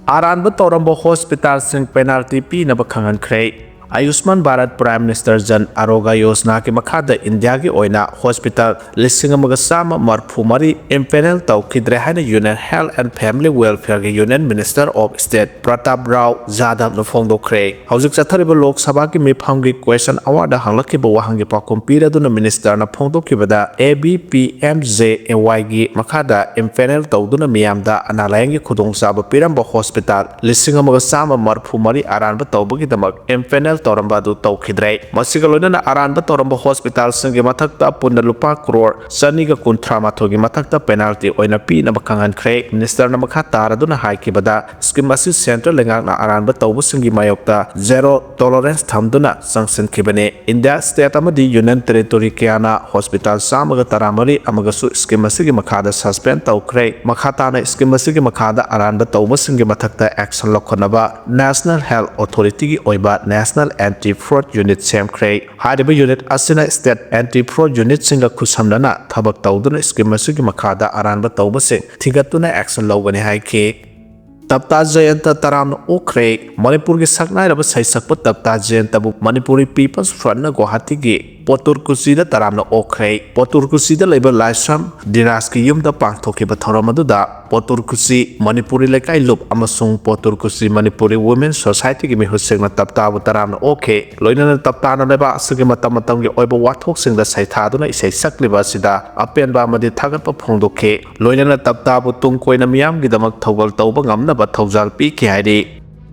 ꯑꯔꯥꯟꯕ ꯇꯧꯔꯝꯕ hospitalꯁꯤꯡ penalty ꯄꯤꯅꯕ ꯈꯪꯍꯟꯈ꯭ꯔꯦ꯫ ꯑꯌꯨꯁꯃꯥꯟ Bharat Prime Minister Jan Arogya Yojanaꯒꯤ ꯃꯈꯥꯗ ꯏꯟꯗꯤꯌꯥꯒꯤ ꯑꯣꯏꯅ ꯍꯣꯁꯄꯤꯇꯥꯜ ꯂꯤꯁꯤꯡ ꯑꯃꯒ ꯆꯥꯝꯃ ꯃꯔꯤꯐꯨ ꯃꯔꯤ empanel ꯇꯧꯈꯤꯗ꯭ꯔꯦ ꯍꯥꯏꯅ Union Health and Family Welfareꯒꯤ Union Minister of State Pratap Rao Jadhavꯅ ꯐꯣꯡꯗꯣꯛꯈ꯭ꯔꯦ꯫ ꯍꯧꯖꯤꯛ ꯆꯠꯊꯔꯤꯕ ꯂꯣꯛ ꯁꯚꯥꯒꯤ ꯃꯤꯐꯝꯒꯤ question hourꯗ ꯍꯪꯂꯛꯈꯤꯕ ꯋꯥꯍꯪꯒꯤ ꯄꯥꯎꯈꯨꯝ ꯄꯤꯔꯗꯨꯅ ministerꯅ ꯐꯣꯡꯗꯣꯛꯈꯤꯕꯗ, A B P M J A Yꯒꯤ ꯃꯈꯥꯗ empanel ꯇꯧꯗꯨꯅ ꯃꯤꯌꯥꯝꯗ ꯑꯅꯥ ꯂꯥꯌꯦꯡꯒꯤ ꯈꯨꯗꯣꯡꯆꯥꯕ ꯄꯤꯔꯝꯕ ꯍꯣꯁꯄꯤꯇꯥꯜ ꯂꯤꯁꯤꯡ ꯑꯃꯒ ꯆꯥꯝꯃ ꯃꯔꯤꯐꯨ ꯃꯔꯤ ꯑꯔꯥꯟꯕ ꯇꯧꯕꯒꯤꯗꯃꯛ empanel ꯇꯧꯔꯝꯕ ꯑꯗꯨ ꯇꯧꯈꯤꯗ꯭ꯔꯦ꯫ ꯃꯁꯤꯒ ꯂꯣꯏꯅꯅ ꯑꯔꯥꯟꯕ ꯇꯧꯔꯝꯕ ꯍꯣꯁꯄꯤꯇꯥꯜꯁꯤꯡꯒꯤ ꯃꯊꯛꯇ ꯄꯨꯟꯅ ꯂꯨꯄꯥ ꯀ꯭ꯔꯣꯔ ꯆꯅꯤꯒ ꯀꯨꯟꯊ꯭ꯔꯥ ꯃꯥꯊꯣꯏꯒꯤ ꯃꯊꯛꯇ penalty ꯑꯣꯏꯅ ꯄꯤꯅꯕ ꯈꯪꯍꯟꯈ꯭ꯔꯦ꯫ ministerꯅ ꯃꯈꯥ ꯇꯥꯔꯗꯨꯅ ꯍꯥꯏꯈꯤꯕꯗ, scheme ꯑꯁꯤ central ꯂꯩꯉꯥꯛꯅ ꯑꯔꯥꯟꯕ ꯇꯧꯕꯁꯤꯡꯒꯤ ꯃꯥꯌꯣꯛꯇ zero tolerance ꯊꯝꯗꯨꯅ ꯆꯪꯁꯤꯟꯈꯤꯕꯅꯤ꯫ ꯏꯟꯗꯤꯌꯥ state ꯑꯃꯗꯤ union territory ꯀꯌꯥꯅ ꯍꯣꯁꯄꯤꯇꯥꯜ ꯆꯥꯝꯃꯒ ꯇꯔꯥꯃꯔꯤ ꯑꯃꯒꯁꯨ scheme ꯑꯁꯤꯒꯤ ꯃꯈꯥꯗ suspend ꯇꯧꯈ꯭ꯔꯦ꯫ ꯃꯈꯥ ꯇꯥꯅ scheme ꯑꯁꯤꯒꯤ ꯃꯈꯥꯗ ꯑꯔꯥꯟꯕ ꯇꯧꯕꯁꯤꯡꯒꯤ ꯃꯊꯛꯇ action ꯂꯧꯈꯠꯅꯕ National Health Authorityꯒꯤ ꯑꯣꯏꯕ National Anti Fraud Unit ꯁꯦꯝꯈ꯭ꯔꯦ꯫ ꯍꯥꯏꯔꯤꯕ unit ꯑꯁꯤꯅ state anti fraud unitꯁꯤꯡꯒ ꯈꯨꯠꯁꯝꯅꯅ ꯊꯕꯛ ꯇꯧꯗꯨꯅ scheme ꯑꯁꯤꯒꯤ ꯃꯈꯥꯗ ꯑꯔꯥꯟꯕ ꯇꯧꯕꯁꯤꯡ ꯊꯤꯒꯠꯇꯨꯅ action ꯂꯧꯒꯅꯤ ꯍꯥꯏꯈꯤ꯫ ꯇꯞꯇꯥ ꯖꯌꯟꯇ ꯇꯔꯥꯝꯅ ꯑꯣꯛꯈ꯭ꯔꯦ꯫ ꯃꯅꯤꯄꯨꯔꯒꯤ ꯁꯛꯅꯥꯏꯔꯕ ꯁꯩꯁꯛꯄ ꯇꯞꯇꯥ ꯖꯌꯟꯇꯕꯨ Manipuri People's Frontꯅ ꯒꯨꯋꯥꯍꯥꯇꯤꯒꯤ ꯄꯣꯇꯨꯔꯀꯨꯆꯤꯗ ꯇꯔꯥꯝꯅ ꯑꯣꯛꯈ꯭ꯔꯦ꯫ ꯄꯣꯇꯨꯔꯀꯨꯆꯤꯗ ꯂꯩꯕ ꯂꯥꯏꯁ꯭ꯔꯝ ꯙꯤꯔꯥꯖꯀꯤ ꯌꯨꯝꯗ ꯄꯥꯡꯊꯣꯛꯈꯤꯕ ꯊꯧꯔꯝ ꯑꯗꯨꯗ ꯄꯣꯇꯨꯔꯀꯨꯆꯤ ꯃꯅꯤꯄꯨꯔꯤ ꯂꯩꯀꯥꯏ ꯂꯨꯞ ꯑꯃꯁꯨꯡ ꯄꯣꯇꯨꯔꯀꯨꯆꯤ ꯃꯅꯤꯄꯨꯔꯤ Women Societyꯒꯤ ꯃꯤꯍꯨꯠꯁꯤꯡꯅ ꯇꯞꯇꯥꯕꯨ ꯇꯔꯥꯝꯅ ꯑꯣꯛꯈꯤ꯫ ꯂꯣꯏꯅꯅ ꯇꯞꯇꯥꯅ ꯂꯩꯕꯥꯛ ꯑꯁꯤꯒꯤ ꯃꯇꯝ ꯃꯇꯝꯒꯤ ꯑꯣꯏꯕ ꯋꯥꯊꯣꯛꯁꯤꯡꯗ ꯁꯩꯊꯥꯗꯨꯅ ꯏꯁꯩ ꯁꯛꯂꯤꯕ ꯑꯁꯤꯗ ꯑꯄꯦꯟꯕ ꯑꯃꯗꯤ ꯊꯥꯒꯠꯄ ꯐꯣꯡꯗꯣꯛꯈꯤ꯫ ꯂꯣꯏꯅꯅ ꯇꯞꯇꯥꯕꯨ ꯇꯨꯡ ꯀꯣꯏꯅ ꯃꯤꯌꯥꯝꯒꯤꯗꯃꯛ ꯊꯧꯒꯜ ꯇꯧꯕ ꯉꯝꯅꯕ ꯊꯧꯖꯥꯜ ꯄꯤꯈꯤ ꯍꯥꯏꯔꯤ꯫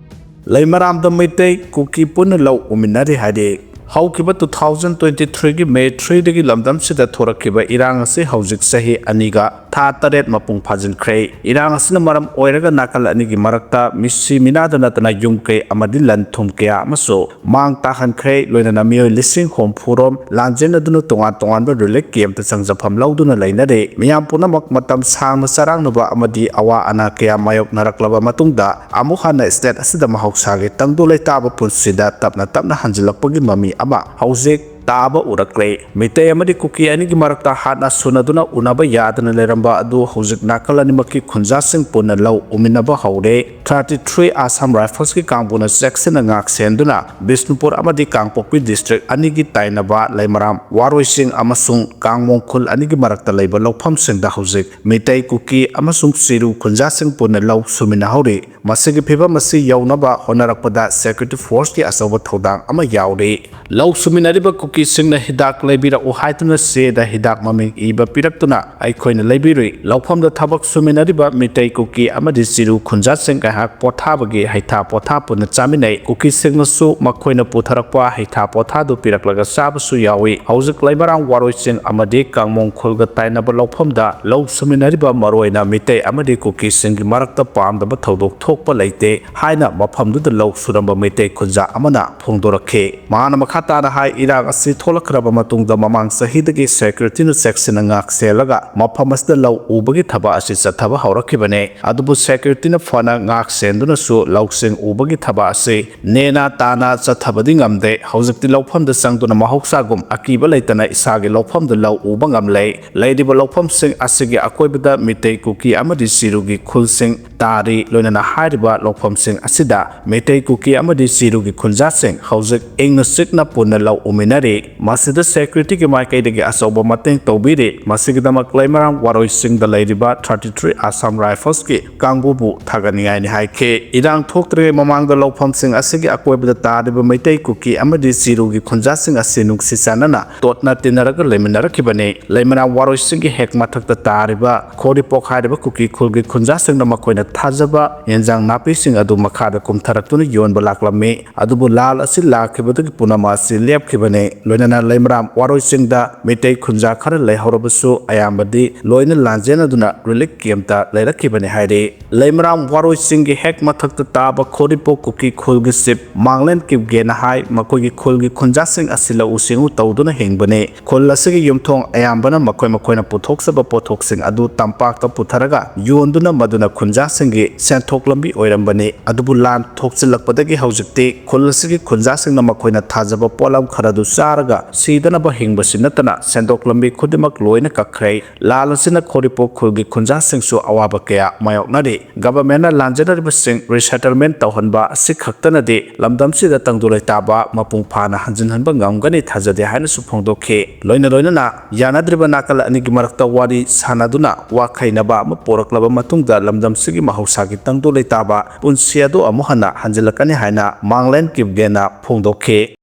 ꯂꯩꯃꯔꯥꯝꯗ ꯃꯩꯇꯩ ꯀꯨꯀꯤ ꯄꯨꯟꯅ ꯂꯧ ꯎꯃꯤꯟꯅꯔꯤ ꯍꯥꯏꯔꯤ꯫ ꯍꯧꯈꯤꯕ two thousand twenty threeꯒꯤ May threeꯗꯒꯤ ꯂꯝꯗꯝꯁꯤꯗ ꯊꯣꯔꯛꯈꯤꯕ ꯏꯔꯥꯡ ꯑꯁꯤ ꯍꯧꯖꯤꯛ ꯆꯍꯤ ꯑꯅꯤꯒ ꯊꯥ ꯇꯔꯦꯠ ꯃꯄꯨꯡ ꯐꯥꯖꯤꯟꯈ꯭ꯔꯦ꯫ ꯏꯔꯥꯡ ꯑꯁꯤꯅ ꯃꯔꯝ ꯑꯣꯏꯔꯒ ꯅꯥꯀꯜ ꯑꯅꯤꯒꯤ ꯃꯔꯛꯇ ꯃꯤꯁꯤ ꯃꯤꯅꯥꯗ ꯅꯠꯇꯅ ꯌꯨꯝ ꯀꯩ ꯑꯃꯗꯤ ꯂꯟ ꯊꯨꯝ ꯀꯌꯥ ꯑꯃꯁꯨ ꯃꯥꯡ ꯇꯥꯛꯍꯟꯈ꯭ꯔꯦ꯫ ꯂꯣꯏꯅꯅ ꯃꯤꯑꯣꯏ ꯂꯤꯁꯤꯡ ꯍꯨꯝꯐꯨ ꯔꯣꯝ ꯂꯥꯟꯖꯦꯟꯅꯗꯨꯅ ꯇꯣꯉꯥꯟ ꯇꯣꯉꯥꯟꯕ relief campꯇ ꯆꯪꯖꯐꯝ ꯂꯧꯗꯨꯅ ꯂꯩꯅꯔꯦ꯫ ꯃꯤꯌꯥꯝ ꯄꯨꯝꯅꯃꯛ ꯃꯇꯝ ꯁꯥꯡꯅ ꯆꯔꯥꯡꯅꯕ ꯑꯃꯗꯤ ꯑꯋꯥ ꯑꯅꯥ ꯀꯌꯥ ꯃꯥꯌꯣꯛꯅꯔꯛꯂꯕ ꯃꯇꯨꯡꯗ ꯑꯃꯨꯛ ꯍꯟꯅ state ꯑꯁꯤꯗ ꯃꯍꯧꯁꯥꯒꯤ ꯇꯪꯗꯨ ꯂꯩꯇꯥꯕ ꯄꯨꯟꯁꯤꯗ ꯇꯞꯅ ꯇꯞꯅ ꯍꯟꯖꯤꯜꯂꯛꯄꯒꯤ ꯃꯃꯤ ꯑꯃ ꯍꯧꯖꯤꯛ ꯇꯥꯕ ꯎꯔꯛꯂꯦ꯫ ꯃꯤꯇꯩ ꯑꯃꯗꯤ ꯀꯨꯀꯤ ꯑꯅꯤꯒꯤ ꯃꯔꯛꯇ ꯍꯥꯟꯅ ꯁꯨꯅꯗꯨꯅ ꯎꯅꯕ ꯌꯥꯗꯅ ꯂꯩꯔꯝꯕ ꯑꯗꯨ ꯍꯧꯖꯤꯛ ꯅꯥꯀꯜ ꯑꯅꯤꯃꯛꯀꯤ ꯈꯨꯟꯖꯥꯁꯤꯡ ꯄꯨꯟꯅ ꯂꯧ ꯎꯃꯤꯟꯅꯕ ꯍꯧꯔꯦ꯫ Thirty three Assam Riflesꯀꯤ ꯀꯥꯡꯕꯨꯅ ꯆꯦꯛꯁꯤꯟꯅ ꯉꯥꯛ ꯁꯦꯟꯗꯨꯅ ꯕꯤꯁꯅꯨꯄꯨꯔ ꯑꯃꯗꯤ ꯀꯥꯡꯄꯣꯛꯄꯤ district ꯑꯅꯤꯒꯤ ꯇꯥꯏꯅꯕ ꯂꯩꯃꯔꯥꯝ ꯋꯥꯔꯣꯏ ꯆꯤꯡ ꯑꯃꯁꯨꯡ ꯀꯥꯡꯃꯣꯡ ꯈꯨꯜ ꯑꯅꯤꯒꯤ ꯃꯔꯛꯇ ꯂꯩꯕ ꯂꯧꯐꯝꯁꯤꯡꯗ ꯍꯧꯖꯤꯛ ꯃꯤꯇꯩ, ꯀꯨꯀꯤ ꯑꯃꯁꯨꯡ ꯆꯤꯔꯨ ꯈꯨꯟꯖꯥꯁꯤꯡ ꯄꯨꯟꯅ ꯂꯧ ꯁꯨꯃꯤꯟꯅꯍꯧꯔꯤ꯫ ꯃꯁꯤꯒꯤ ꯐꯤꯚꯝ ꯑꯁꯤ ꯌꯧꯅꯕ ꯍꯣꯠꯅꯔꯛꯄꯗ security forceꯀꯤ ꯑꯆꯧꯕ ꯊꯧꯗꯥꯡ ꯑꯃ ꯌꯥꯎꯔꯤ꯫ ꯂꯧ ꯁꯨꯃꯤꯟꯅꯔꯤꯕ ꯀꯨꯀꯤꯁꯤꯡꯅ ꯍꯤꯗꯥꯛ ꯂꯩꯕꯤꯔꯛꯎ ꯍꯥꯏꯗꯨꯅ ꯆꯦꯗ ꯍꯤꯗꯥꯛ ꯃꯃꯤꯡ ꯏꯕ ꯄꯤꯔꯛꯇꯨꯅ ꯑꯩꯈꯣꯏꯅ ꯂꯩꯕꯤꯔꯨꯏ꯫ ꯂꯧꯐꯝꯗ ꯊꯕꯛ ꯁꯨꯃꯤꯟꯅꯔꯤꯕ ꯃꯤꯇꯩ, ꯀꯨꯀꯤ ꯑꯃꯗꯤ ꯆꯤꯔꯨ ꯈꯨꯟꯖꯥꯁꯤꯡ ꯉꯥꯏꯍꯥꯛ ꯄꯣꯊꯥꯕꯒꯤ ꯍꯩꯊꯥ ꯄꯣꯊꯥ ꯄꯨꯟꯅ ꯆꯥꯃꯤꯟꯅꯩ꯫ ꯀꯨꯀꯤꯁꯤꯡꯅꯁꯨ ꯃꯈꯣꯏꯅ ꯄꯨꯊꯔꯛꯄ ꯍꯩꯊꯥ ꯄꯣꯊꯥꯗꯨ ꯄꯤꯔꯛꯂꯒ ꯆꯥꯕꯁꯨ ꯌꯥꯎꯏ꯫ ꯍꯧꯖꯤꯛ ꯂꯩꯃꯔꯥꯝ ꯋꯥꯔꯣꯏ ꯆꯤꯡ ꯑꯃꯗꯤ ꯀꯥꯡꯃꯣꯡ ꯈꯨꯜꯒ ꯇꯥꯏꯅꯕ ꯂꯧꯐꯝꯗ ꯂꯧ ꯁꯨꯃꯤꯟꯅꯔꯤꯕ ꯃꯔꯨꯑꯣꯏꯅ ꯃꯤꯇꯩ ꯑꯃꯗꯤ ꯀꯨꯀꯤꯁꯤꯡꯒꯤ ꯃꯔꯛꯇ ꯄꯥꯝꯗꯕ ꯊꯧꯗꯣꯛ ꯊꯣꯛꯄ ꯂꯩꯇꯦ ꯍꯥꯏꯅ ꯃꯐꯝꯗꯨꯗ ꯂꯧ ꯁꯨꯔꯝꯕ ꯃꯤꯇꯩ ꯈꯨꯟꯖꯥ ꯑꯃꯅ ꯐꯣꯡꯗꯣꯔꯛꯈꯤ꯫ ꯃꯍꯥꯛꯅ ꯃꯈꯥ ꯇꯥꯅ ꯍꯥꯏ, ꯏꯔꯥꯡ ꯑꯁꯤ ꯊꯣꯛꯂꯛꯈ꯭ꯔꯕ ꯃꯇꯨꯡꯗ ꯃꯃꯥꯡ ꯆꯍꯤꯗꯒꯤ securityꯅ ꯆꯦꯛꯁꯤꯟꯅ ꯉꯥꯛ ꯁꯦꯜꯂꯒ ꯃꯐꯝ ꯑꯁꯤꯗ ꯂꯧ ꯎꯕꯒꯤ ꯊꯕꯛ ꯑꯁꯤ ꯆꯠꯊꯕ ꯍꯧꯔꯛꯈꯤꯕꯅꯤ꯫ ꯑꯗꯨꯕꯨ securityꯅ ꯐꯅ ꯉꯥꯛ ꯁꯦꯟꯗꯨꯅꯁꯨ ꯂꯧꯁꯤꯡ ꯎꯕꯒꯤ ꯊꯕꯛ ꯑꯁꯤ ꯅꯦꯅꯥ ꯇꯥꯅ ꯆꯠꯊꯕꯗꯤ ꯉꯝꯗꯦ꯫ ꯍꯧꯖꯤꯛꯇꯤ ꯂꯧꯐꯝꯗ ꯆꯪꯗꯨꯅ ꯃꯍꯧꯁꯥꯒꯨꯝ ꯑꯀꯤꯕ ꯂꯩꯇꯅ ꯏꯁꯥꯒꯤ ꯂꯧꯐꯝꯗ ꯂꯧ ꯎꯕ ꯉꯝꯂꯦ꯫ ꯂꯩꯔꯤꯕ ꯂꯧꯐꯝꯁꯤꯡ ꯑꯁꯤꯒꯤ ꯑꯀꯣꯏꯕꯗ ꯃꯤꯇꯩ, ꯀꯨꯀꯤ ꯑꯃꯗꯤ ꯆꯤꯔꯨꯒꯤ ꯈꯨꯜꯁꯤꯡ ꯇꯥꯔꯤ꯫ ꯂꯣꯏꯅꯅ ꯍꯥꯏꯔꯤꯕ ꯂꯧꯐꯝꯁꯤꯡ ꯑꯁꯤꯗ ꯃꯤꯇꯩ, ꯀꯨꯀꯤ ꯑꯃꯗꯤ ꯆꯤꯔꯨꯒꯤ ꯈꯨꯟꯖꯥꯁꯤꯡ ꯍꯧꯖꯤꯛ ꯏꯪꯅ ꯆꯤꯛꯅ ꯄꯨꯟꯅ ꯂꯧ ꯎꯃꯤꯟꯅꯔꯤ꯫ ꯃꯁꯤꯗ securityꯒꯤ ꯃꯥꯏꯀꯩꯗꯒꯤ ꯑꯆꯧꯕ ꯃꯇꯦꯡ ꯇꯧꯕꯤꯔꯤ꯫ ꯃꯁꯤꯒꯤꯗꯃꯛ ꯂꯩꯃꯔꯥꯝ ꯋꯥꯔꯣꯏ ꯆꯤꯡꯗ ꯂꯩꯔꯤꯕ Thirty three Assam Riflesꯀꯤ ꯀꯥꯡꯕꯨꯕꯨ ꯊꯥꯒꯠꯅꯤꯡꯉꯥꯏꯅꯤ ꯍꯥꯏꯈꯤ꯫ ꯏꯔꯥꯡ ꯊꯣꯛꯇ꯭ꯔꯤꯉꯩ ꯃꯃꯥꯡꯗ ꯂꯧꯐꯝꯁꯤꯡ ꯑꯁꯤꯒꯤ ꯑꯀꯣꯏꯕꯗ ꯇꯥꯔꯤꯕ ꯃꯩꯇꯩ, ꯀꯨꯀꯤ ꯑꯃꯗꯤ ꯆꯤꯔꯨꯒꯤ ꯈꯨꯟꯖꯥꯁꯤꯡ ꯑꯁꯤ ꯅꯨꯡꯁꯤ ꯆꯥꯟꯅꯅ ꯇꯣꯠꯅ ꯇꯤꯟꯅꯔꯒ ꯂꯩꯃꯤꯟꯅꯔꯛꯈꯤꯕꯅꯤ꯫ ꯂꯩꯃꯔꯥꯝ ꯋꯥꯔꯣꯏ ꯆꯤꯡꯒꯤ ꯍꯦꯛ ꯃꯊꯛꯇ ꯇꯥꯔꯤꯕ ꯈꯣꯔꯤꯄꯣꯛ ꯍꯥꯏꯔꯤꯕ ꯀꯨꯀꯤ ꯈꯨꯜꯒꯤ ꯈꯨꯟꯖꯥꯁꯤꯡꯅ ꯃꯈꯣꯏꯅ ꯊꯥꯖꯕ ꯌꯦꯟꯖꯥꯡ ꯅꯥꯄꯤꯁꯤꯡ ꯑꯗꯨ ꯃꯈꯥꯗ ꯀꯨꯝꯊꯔꯛꯇꯨꯅ ꯌꯣꯟꯕ ꯂꯥꯛꯂꯝꯃꯤ꯫ ꯑꯗꯨꯕꯨ ꯂꯥꯜ ꯑꯁꯤ ꯂꯥꯛꯈꯤꯕꯗꯒꯤ ꯄꯨꯝꯅꯃꯛ ꯑꯁꯤ ꯂꯦꯞꯈꯤꯕꯅꯤ꯫ ꯂꯣꯏꯅꯅ ꯂꯩꯃꯔꯥꯝ ꯋꯥꯔꯣꯏ ꯆꯤꯡꯗ ꯃꯤꯇꯩ ꯈꯨꯟꯖꯥ ꯈꯔ ꯂꯩꯍꯧꯔꯕꯁꯨ ꯑꯌꯥꯝꯕꯗꯤ ꯂꯣꯏꯅ ꯂꯥꯟꯖꯦꯟꯅꯗꯨꯅ relief campꯇ ꯂꯩꯔꯛꯈꯤꯕꯅꯤ ꯍꯥꯏꯔꯤ꯫ ꯂꯩꯃꯔꯥꯝ ꯋꯥꯔꯣꯏ ꯆꯤꯡꯒꯤ ꯍꯦꯛ ꯃꯊꯛꯇ ꯇꯥꯕ ꯈꯣꯔꯤꯄꯣꯛ ꯀꯨꯀꯤ ꯈꯨꯜꯒꯤ chief ꯃꯥꯡꯂꯦꯟ ꯀꯤꯞꯒꯦꯅ ꯍꯥꯏ, ꯃꯈꯣꯏꯒꯤ ꯈꯨꯜꯒꯤ ꯈꯨꯟꯖꯥꯁꯤꯡ ꯑꯁꯤ ꯂꯧꯎ ꯁꯤꯡꯎ ꯇꯧꯗꯨꯅ ꯍꯤꯡꯕꯅꯤ꯫ ꯈꯨꯜ ꯑꯁꯤꯒꯤ ꯌꯨꯝꯊꯣꯡ ꯑꯌꯥꯝꯕꯅ ꯃꯈꯣꯏ ꯃꯈꯣꯏꯅ ꯄꯨꯊꯣꯛꯆꯕ ꯄꯣꯠꯊꯣꯛꯁꯤꯡ ꯑꯗꯨ ꯇꯝꯄꯥꯛꯇ ꯄꯨꯊꯔꯒ ꯌꯣꯟꯗꯨꯅ ꯃꯗꯨꯅ ꯈꯨꯟꯖꯥꯁꯤꯡ ꯁꯤꯡꯒꯤ ꯁꯦꯟꯊꯣꯛ ꯂꯝꯕꯤ ꯑꯣꯏꯔꯝꯕꯅꯤ꯫ ꯑꯗꯨꯕꯨ ꯂꯥꯟ ꯊꯣꯛꯆꯤꯜꯂꯛꯄꯗꯒꯤ ꯍꯧꯖꯤꯛꯇꯤ ꯈꯨꯜ ꯑꯁꯤꯒꯤ ꯈꯨꯟꯖꯥꯁꯤꯡꯅ ꯃꯈꯣꯏꯅ ꯊꯥꯖꯕ ꯄꯣꯠꯂꯝ ꯈꯔꯗꯨ ꯆꯥꯔꯒ ꯁꯤꯗꯅꯕ ꯍꯤꯡꯕꯁꯤ ꯅꯠꯇꯅ ꯁꯦꯟꯊꯣꯛ ꯂꯝꯕꯤ ꯈꯨꯗꯤꯡꯃꯛ ꯂꯣꯏꯅ ꯀꯛꯈ꯭ꯔꯦ꯫ ꯂꯥꯟ ꯑꯁꯤꯅ ꯈꯣꯔꯤꯄꯣꯛ ꯈꯨꯜꯒꯤ ꯈꯨꯟꯖꯥꯁꯤꯡꯁꯨ ꯑꯋꯥꯕ ꯀꯌꯥ ꯃꯥꯌꯣꯛꯅꯔꯤ꯫ ꯒꯚꯔꯟꯃꯦꯟꯠꯅ ꯂꯥꯟꯖꯦꯟꯅꯔꯤꯕꯁꯤꯡ ꯔꯤꯁꯦꯇꯜꯃꯦꯟꯠ ꯇꯧꯍꯟꯕ ꯑꯁꯤ ꯈꯛꯇꯅꯗꯤ ꯂꯝꯗꯝꯁꯤꯗ ꯇꯪꯗꯨ ꯂꯩꯇꯥꯕ ꯃꯄꯨꯡ ꯐꯥꯅ ꯍꯟꯖꯤꯟꯍꯟꯕ ꯉꯝꯒꯅꯤ ꯊꯥꯖꯗꯦ ꯍꯥꯏꯅꯁꯨ ꯐꯣꯡꯗꯣꯛꯈꯤ꯫ ꯂꯣꯏꯅ ꯂꯣꯏꯅꯅ ꯌꯥꯅꯗ꯭ꯔꯤꯕ ꯅꯥꯀꯜ ꯑꯅꯤꯒꯤ ꯃꯔꯛꯇ ꯋꯥꯔꯤ ꯁꯥꯟꯅꯗꯨꯅ ꯋꯥꯈꯩꯅꯕ ꯑꯃ ꯄꯣꯔꯛꯂꯕ ꯃꯇꯨꯡꯗ ꯂꯝꯗꯝꯁꯤꯒꯤ ꯃꯍꯧꯁꯥꯒꯤ ꯇꯪꯗꯨ ꯂꯩꯇꯥꯕ ꯄꯨꯟꯁꯤ ꯑꯗꯨ ꯑꯃꯨꯛ ꯍꯟꯅ ꯍꯟꯖꯤꯜꯂꯛꯀꯅꯤ ꯍꯥꯏꯅ ꯃꯥꯡꯂꯦꯟ ꯀꯤꯞꯒꯦꯅ ꯐꯣꯡꯗꯣꯛꯈꯤ꯫